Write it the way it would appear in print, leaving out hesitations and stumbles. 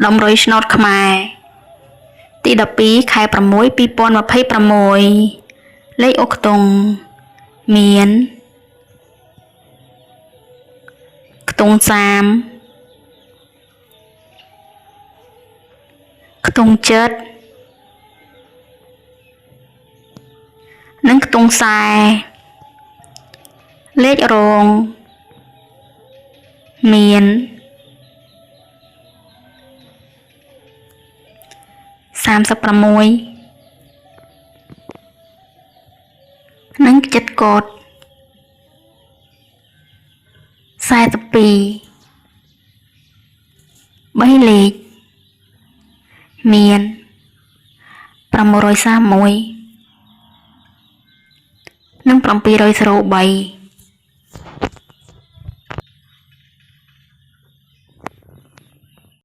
តម្រុយឆ្នោតខ្មែរទី12ខែ6 2026លេខអូខ្ទង់មានខ្ទង់30ខ្ទង់7និងខ្ទង់40លេខរងមាន36និងចិត្តកត42 3លេខមាន631និង703។